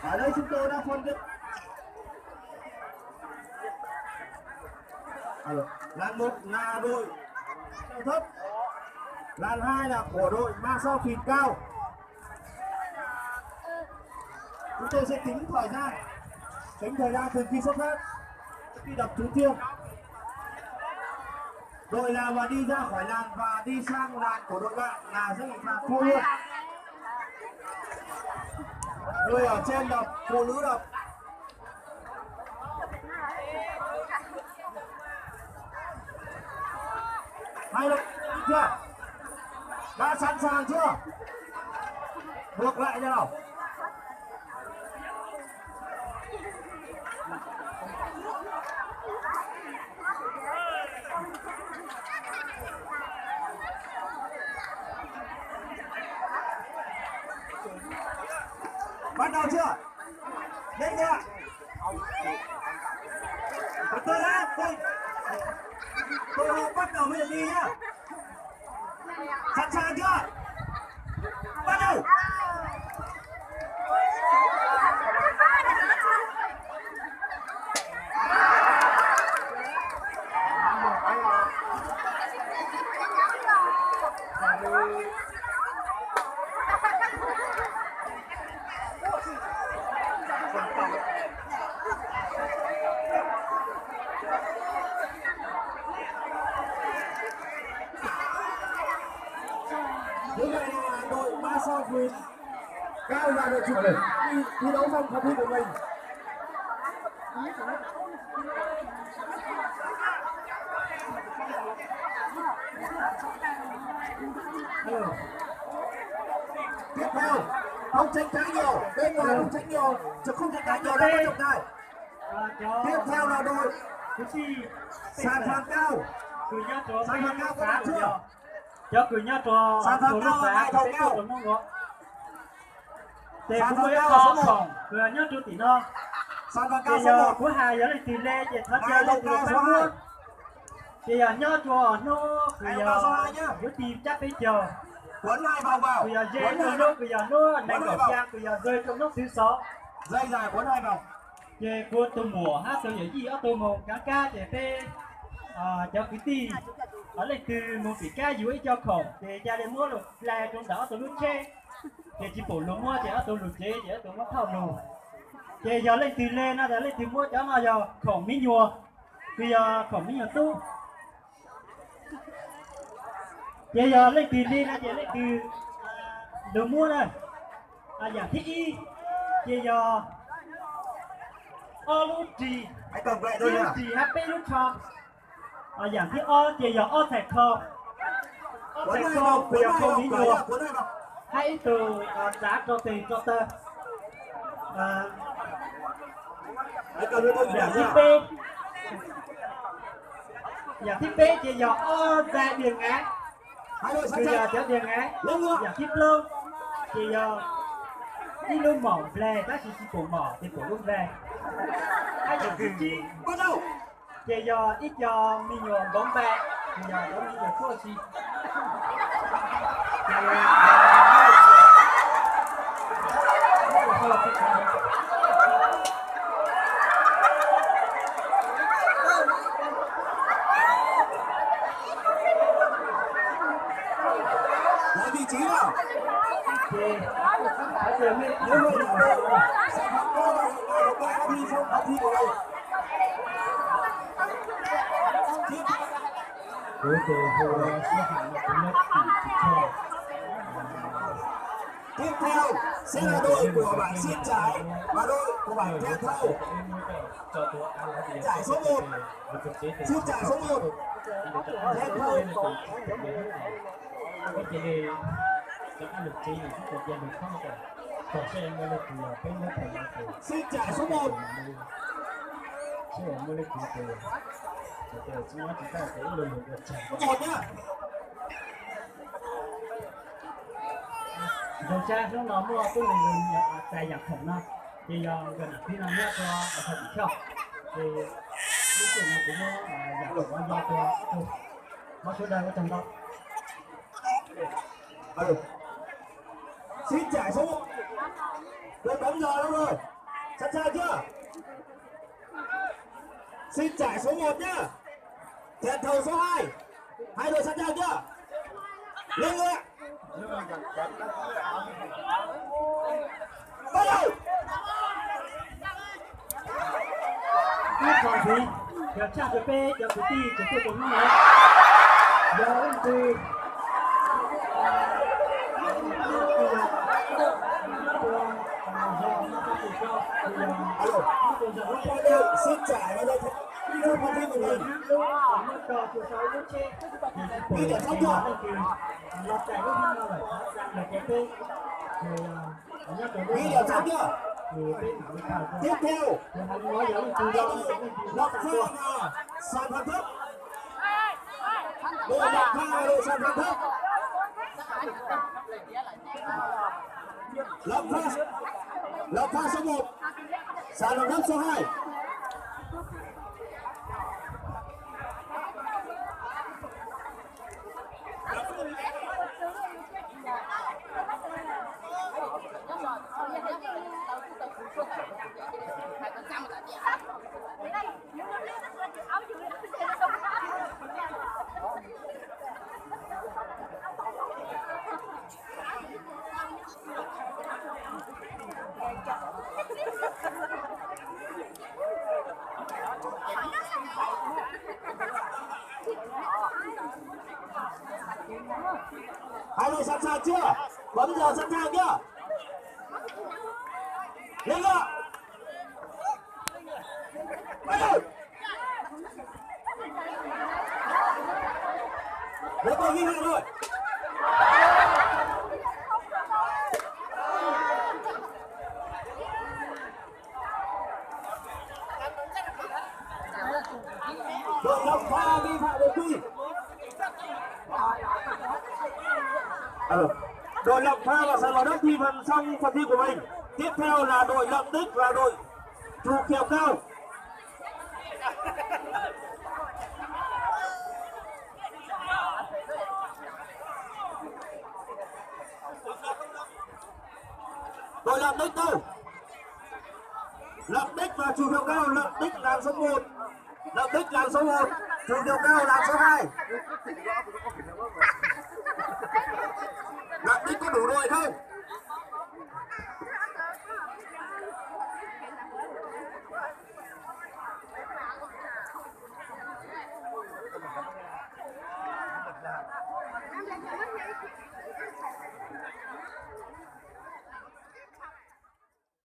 Ở đây chúng tôi đã phân định. Ờ, làn một là đội Cao Thấp, làn hai là của đội Ma So Phìn Cao. Chúng tôi sẽ tính thời gian, tính thời gian từ khi xuất phát, khi đập chú chiêng. Đội nào mà đi ra khỏi làn và đi sang làn của đội bạn là sẽ bị phạt thua luôn. Người ở trên đập, phụ nữ đập. Hai đội, chưa? Đã sẵn sàng chưa? Buộc lại nhau. Bắt đầu chưa? Lên chưa? Từ từ đã, tôi, tôi hô bắt đầu mới được đi nhá. Sẵn sàng chưa? Bắt đầu. Như vậy là đội Ma So Queen Cao và đội chủ nhà thi đấu xong phần thi của mình. Tiếp theo, không tranh cãi nhiều, bên ngoài không tranh nhiều, chứ không tranh cãi nhiều, đang có trọng tài. Tiếp theo là đội Sàn Phàn Cao. Sàn Phàn Cao có mặt chưa? Cov kws nyob rua Sàn Phàn Cao, Ngài Thầu Cao. Ces kuv muaj ib qho khoom kws nyob rua tim no. Ces yog kuv has yog leej twg le ces thov caw leej twg pab muab. Ces yog nyob rua hnub kws yog yuav ti cab peb caug, kws yog ze rua hnub kws yog hnub nees nkaum xya kws yog ze rua hnub twv xov. Ces kuv tus muam hab tus yawm yij ob tug moog kaav kab ces peb cov kwv tij, leej twg moog tim kab yug ib co khoom ces ca le muab lug dlai rua ntawm ob tug lub tsheb. Ces tsis pum lug muab ces ob tug lug tsev ces ob tug muab thauj lug. Ces yog leej twg le no tas leej twg muab cov no yog khoom miv nyuas, kws yog khoom miv nyuas tub. Ces yog leej twg li no ces leej twg lug muab na. Yaam thib ib ces yog ob lub ris, ib lub ris hab peb lub tsho. Yaam thib ob ces yog ob txhais khau, ob txhais khau kws yog khoom miv nyuas, hab ib tug txav rau tes rau taw. Yaam thib peb, yaam thib peb ces yog ob dai dias ngaav, kws yog cov dias ngaav. Yaam thib plaub ces yog ib lub maum nplaig tab sis tsis pum maum ces pum lub nplaig. Hab yaam thib tsib ces yog ib co me nyuam npaum npai, kws yog cov me nyuam tuaj si. Lấy vị trí nào? Cuối cùng hô xếp hạng một thứ nhất tỉnh Trịnh Khê. Tiếp theo sẽ là đội của bản Siêng Trải và đội của bản Keng Thâu. Giải số một. Siêng Trải số một. Keng Thâu. Siêng Trải số một. Số một nhá. Zoo sab hnub no muaj tub neeg txais yaam khoom no, ces yog nkawd nam tib no nyob rua Thaj Tim Choj, ces lub sij no kuv muab yaam khoom no nyob rua mob suav dawg ua tsaug ntau. Siêng Trải số một. Tôi bấm giờ đâu rồi? Sẵn sàng chưa? Xin trải số một nhá. Chèn thầu số hai. Hai đội sẵn sàng chưa? Lên ngựa. Bắt đầu. Tiếp còn gì? Giờ chắc cho bé, cho tụi ti, tụi tôi cũng nói. Giờ ông thì Alo, xin trải vào đây. Không có thêm gì. Đi để sắp rồi. Ghi điểm sắp chưa? Tiếp theo, Lộc Pha và Sàn Phan Thất. Đội Lộc Pha và đội Sàn Phan Thất. Lộc Pha, Lộc Pha số một, Sàn Phan Thất số hai. Hai đội sẵn sàng chưa? Bấm giờ sẵn sàng chưa? Lên ngựa. Bắt đầu. Lượt tôi ghi lại rồi. Đội Lộc Pha vi phạm đội quy. Ờ, đội Lộc Pha và Sài Gòn Đất thi phần xong phần thi của mình. Tiếp theo là đội Lập Tích và đội Chu Kiều Cao. Đội Lập Tích đâu? Lập Tích và Chu Kiều Cao, Lập Tích làn số một. Lập Tích làn số một, Chu Kiều Cao làn số hai. Lập Tích có đủ đội không?